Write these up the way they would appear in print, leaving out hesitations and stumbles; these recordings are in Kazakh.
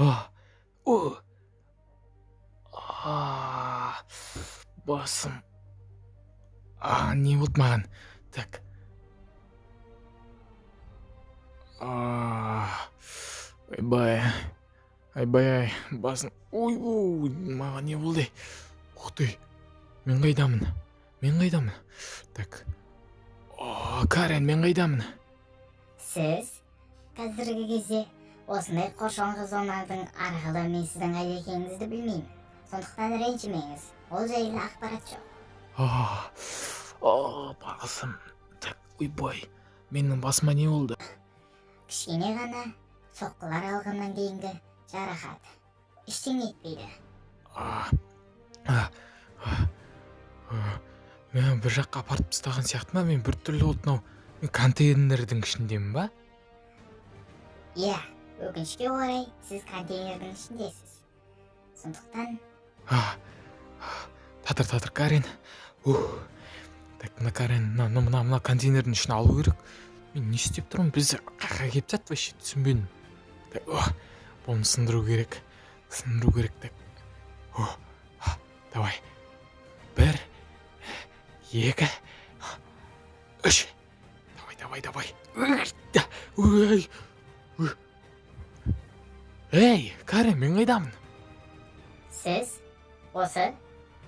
А, о, а, басым. А, не болды маған? Так. А, ойбай. Ойбай, ай, басым. Ойбу, маған не болды? Ух ты. Мен қайдамын? Мен қайдамын? Так. О, Карен, мен қайдамын? Сіз қазіргі кезде осындай қоршалған зонаның арқылы мен сіздің қайда екеніңізді білмеймін, сондықтан ренжімеңіз, ол жайлы ақпарат жоқ. А, а, басым. Так, ойбай. Менің басыма не болды? Кішкене ғана соққылар алғаннан кейінгі жарақат, ештеңе етпейді. А, а, а, а, мен бір жаққа апарып тастаған сияқты ма? Мен біртүрлі болды мынау. Мен контейнердің ішіндемін ба? Иә, өкінішке орай, сіз контейнердің ішіндесіз, сондықтан А, а, татыр, татыр, Карен. Ух. Так, мына Карен, мына мына мына мына контейнердің ішін алу керек. Мен не істеп тұрмын? Біз қаяққа келіп жатты, вообще түсінбедім. Так, о, бұны сындыру керек. Сындыру керек, так. О, а, давай. Бір, екі, үш. Давай, давай, давай. Ой, ой. Ей, Карен, мен қайдамын? Сіз осы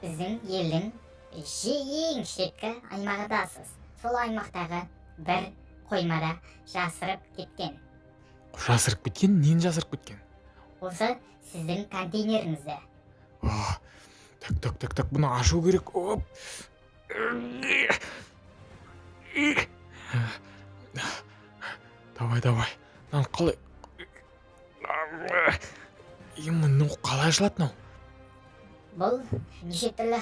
біздің елдің ең шеткі аймағындасыз. Сол аймақтағы бір қоймада жасырып кеткен. Жасырып кеткен? Нені жасырып кеткен? Осы сіздің контейнеріңізді. А, так, так, так, так, бұны ашу керек. Оп. Давай, давай. Мынаны қалай? Е, мынау қалай ашылады мынау? Бұл неше түрлі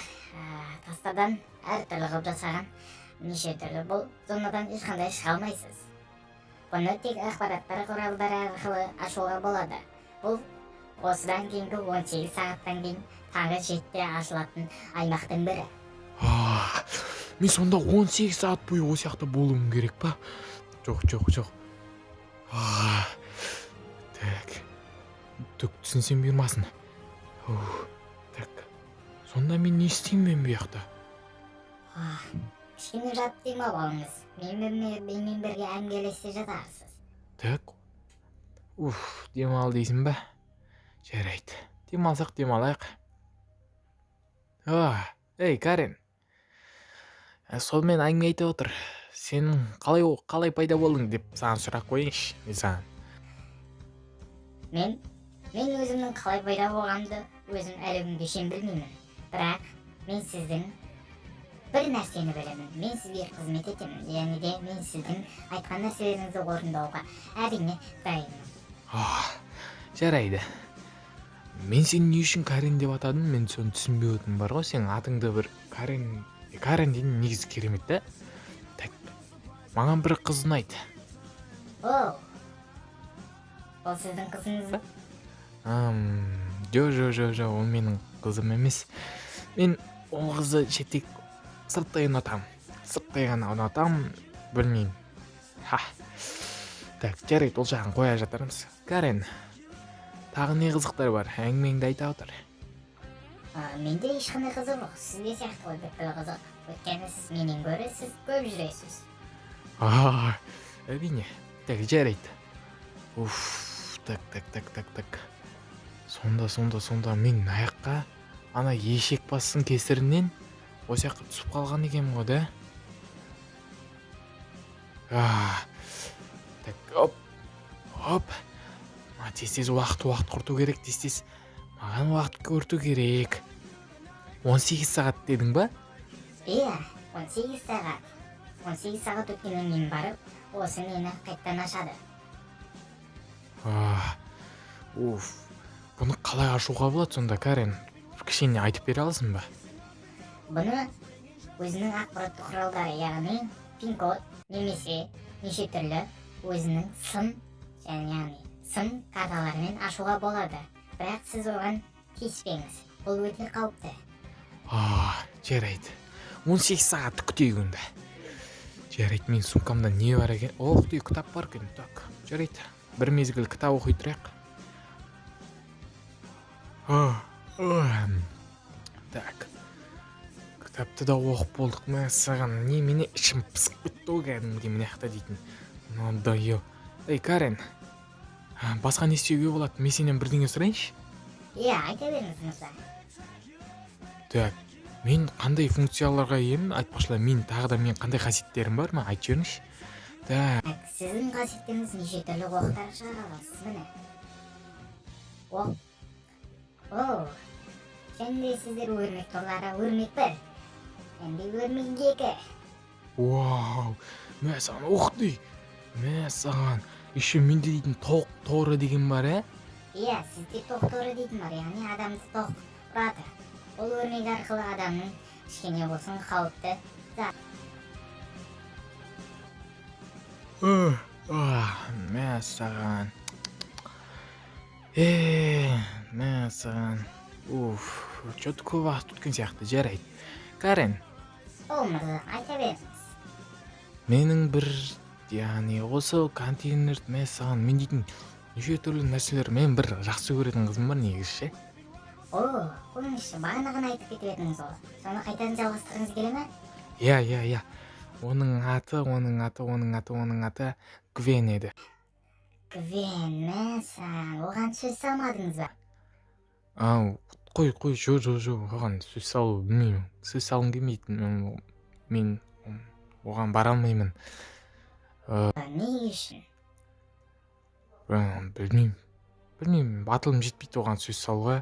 тастардан әртүрлі қылып жасаған, неше түрлі. Бұл зонадан ешқандай шыға алмайсыз. Бұны тек ақпараттар құралдары арқылы ашуға болады. Бұл осыдан кейінгі 18 сағаттан кейін таңғы 7-де ашылатын аймақтың бірі. А, мен сонда 18 сағат бойы осы жақта болуым керек па? Жоқ, жоқ, жоқ. А, так, түк түсінсем бұйырмасын. Ух, так, сонда мен не істеймін мен бұл жақта? А, кішкене жатып демалып алыңыз, менімен бірге әңгімелесе жатарсыз. Так, уф, демал дейсің ба? Жарайды, демалсақ, демалайық. А, ей, Карен. Ә, сонымен әңгіме айтып отыр. Сен қалай пайда болдың деп саған сұрақ қояйыншы мен саған. Мен өзімнің қалай пайда болғанымды өзім әлі күнге шейін білмеймін, бірақ мен сіздің бір нәрсені білемін: мен сізге қызмет етемін және де мен сіздің айтқан нәрселеріңізді орындауға, әрине, дайынмын. А, жарайды. Мен сені не үшін Карен деп атадым, мен соны түсінбей отырмын бар ғой. Сенің атыңды бір Карен, Карен деген негізі керемет та. Так, маған бір қыз ұнайды. Оу, ол сіздің қызыңыз ба? Жо, жо, жо, жо, ол менің қызым емес. Мен ол қызды шеттек сырттай ұнатамын. Сырттай ғана ұнатамын, білмеймін. Ха. Так, жарайды, ол жағын қоя жатармыз. Карен, тағы не қызықтар бар? Әңгімеңді айта отыр. А, менде ешқандай қызық жоқ, сізде сияқты ғой бүткіл қызық, өйткені сіз менен гөрі сіз көп жүресіз. А, әрине. Так, жарайды. Уф, так, так, так, так, так. Сонда, сонда, сонда мен мына жаққа ана ешек бастың кесірінен осы жаққа түсіп қалған екенмін ғой, да? А, так, оп, оп. А, тез тез уақыт құрту керек, тез тез. Маған уақыт құрту керек. 18 сағат дедің ба? Иә, 18 сағат. 18 сағат өткеннен кейін барып осы нені қайтадан ашады. А, уф. Бұны қалай ашуға болады сонда, Карен? Кішкене айтып бере аласың ба? Бұны өзінің ақпараттық құралдары, яғни пин код немесе неше түрлі өзінің сым және, яғни сым карталарымен ашуға болады, бірақ сіз оған тиіспеңіз, бұл өте қауіпті. А, жарайды. 18 сағатты күтейік онда. Жарайды, менің сумкамда не бар екен? Ох ты, кітап бар екен. Так, жарайды. Бір мезгіл кітап оқи тұрайық. Так, кітапты да оқып болдық. Мәссаған, немене, ішім пысып кетті ғой кәдімгідей мына жақта дейтін. Надоел. Ей, Карен, басқа не істеуге болады? Мен сенен бірдеңе сұрайыншы. Иә, айта беріңіз, мырза. Так, мен қандай функцияларға иемін? Айтпақшылар, мен тағы да мен қандай қасиеттерім бар ма, айтып жіберіңізші. Так. Так, сіздің қасиеттеріңіз: неше түрлі оқтар шығара аласыз. Міне, оқ. О, және де сіздер өрмек торлары, өрмек бір және де өрмек екі. Вау, мә саған, ух ты, мә саған. Еще менде дейтін тоқ торы деген бар, ә? Иә, сізде тоқ торы дейтін бар, яғни адамды тоқ ұрады. Ол өрмек арқылы адамның кішкене болсын қауіпті. Мә саған, е, мә саған. Уф, че то көп уақыт өткен сияқты. Жарайды, Карен. О, мырза, айта беріңіз. Менің бір, яғни осы контейнерді, мә саған, мен дейтін неше түрлі нәрселер, мен бір жақсы көретін қызым бар негізі ше. О, қойыңызшы, бағана ғана айтып кетіп едіңіз ғой, соны қайтадан жалғастырғыңыз келе ме? Иә, оның аты Гвен еді. Гвен, мә саған, оған сөз салмадыңыз ба? Ау, қой, қой, жоқ, жоқ, жоқ, оған сөз салу, білмеймін, сөз салғым келмейді. Мен оған бара алмаймын. Не үшін? Білмеймін, батылым жетпейді оған сөз салуға.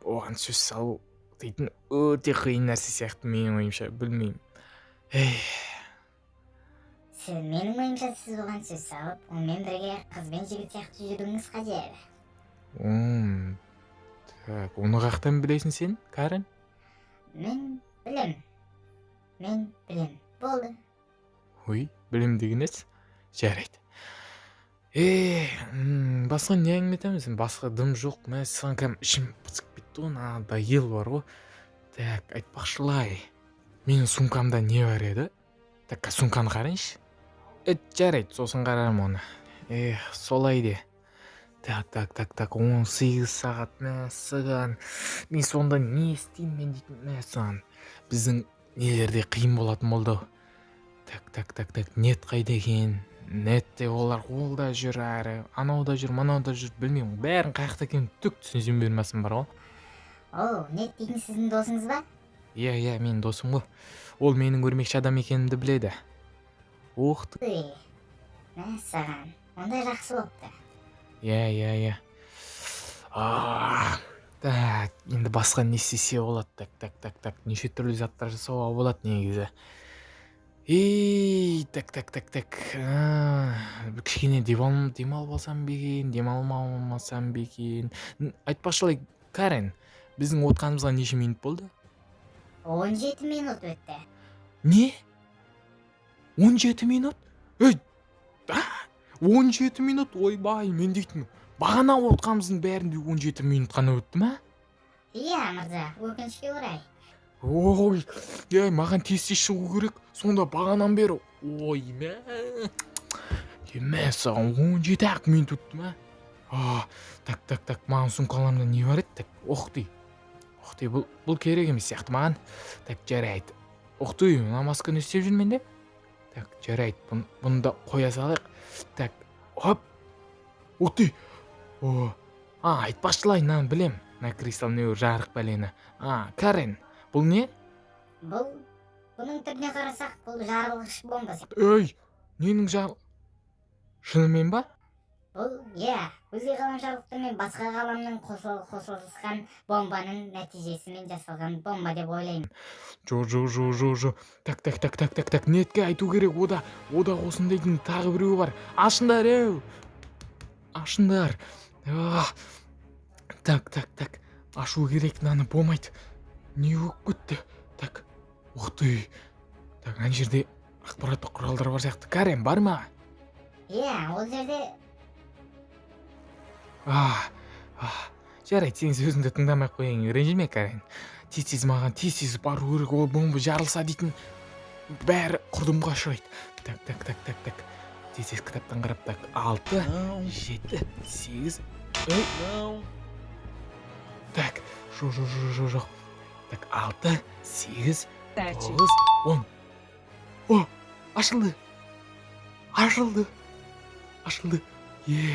Оған сөз салу дейтін өте қиын нәрсе сияқты менің ойымша, білмеймін, эй. Сіз, менің ойымша, сіз оған сөз салып, онымен бірге қыз бен жігіт сияқты жүруіңіз қажет. Так, оны қаяқтан білесің сен, Карен? Мен білем, мен білем, болды. Ой, білем деген несі? Жарайды, е, басқа не әңгіме айтамыз? Басқа дым жоқ. Мә саған, кәдімгі ішім пысып кетті ғой, надоел бар ғой. Так, айтпақшылай, менің сумкамда не бар еді? Так, сумканы қарайыншы. Е, жарайды, сосын қарармын оны. Эх, солай де. Так, так, так, так, 18 сағат, мәссаған, мен сонда не істеймін мен дейтін? Мәссаған, біздің нелерде қиын болатын болды ау. Так, так, так, так, Нет қайда екен? Нет те, олар, ол да жүр әрі, анау да жүр, мынау да жүр, білмеймін, бәрін қай жақта екенін түк түсінсем бермесін бар ғой. О, Нет дейтін сіздің досыңыз ба? Иә, менің досым ғой. Ол менің өрмекші адам екенімді біледі. Ух ты. Ой, мәссаған, онда жақсы болыпты. Иә. Так, енді басқа не істесе болады? Так, так, так, так, неше түрлі заттар жасауға болады негізі. Ей, так, так, так, так, бір кішкене демалып алсам ба екен, демалмасам ба екен? Айтпақшылай, Карен, біздің отқанымызға неше минут болды? 17 минут өтті. Не, 17 минут? Ей, а, 17 минут? Ойбай, мен дейтін бағана отқанымыздың бәрінде 17 минут қана өтті ма? Иә, мырза, өкінішке орай. Ой, ей, маған тез тез шығу керек сонда. Бағанан бері, ой, мә, е, саған, 17 ақ минут өтті ма? А, так, так, так, маған сумкаларымда не бар еді? Так, ух ты, ух ты, бұл керек емес сияқты маған. Так, жарайды. Ух ты, мына маска не істеп жүр менде? Так, жарайды, бұны да қоя салайық. Так, хоп, ух ты. О, а, айтпақшылай, мынаны білем, мына кристалл не, жарық бәлені. А, Карен, бұл не? Бұл, бұның түріне қарасақ, бұл жарылғыш бомба сияқты. Ей, ненің жар, шынымен ба? Бұл, иә, өзге ғаламшарлықтар мен басқа ғаламның қосылысқан бомбаның нәтижесімен жасалған бомба деп ойлаймын. Жо, жо, жо, жо, жо, так, так, так, так, так, так, Нетке айту керек. Ода осындайдың тағы біреуі бар. Ашыңдар, еу, ашыңдар. А, так, так, так, ашу керек мынаны, болмайды. Не болып кетті? Так, ух ты. Так, ана жерде ақпараттық құралдар бар сияқты. Карен, бар ма? Иә, ол жерде. А, жарайды, сенің сөзіңді тыңдамай ақ қояйын, ренжіме, Карен. Тез тез, маған тез тез бару керек. Ол бомба жарылса дейтін, бәрі құрдымға ұшырайды. Так, так, так, так, так, тез тез кітаптан қарап. Так, алты, жеті, сегіз, ей. Так, жоқ, жоқ, жоқ, жоқ, жоқ. Так, алты, сегіз, 30. 9, 10. О, ашылды, ашылды, ашылды! Е,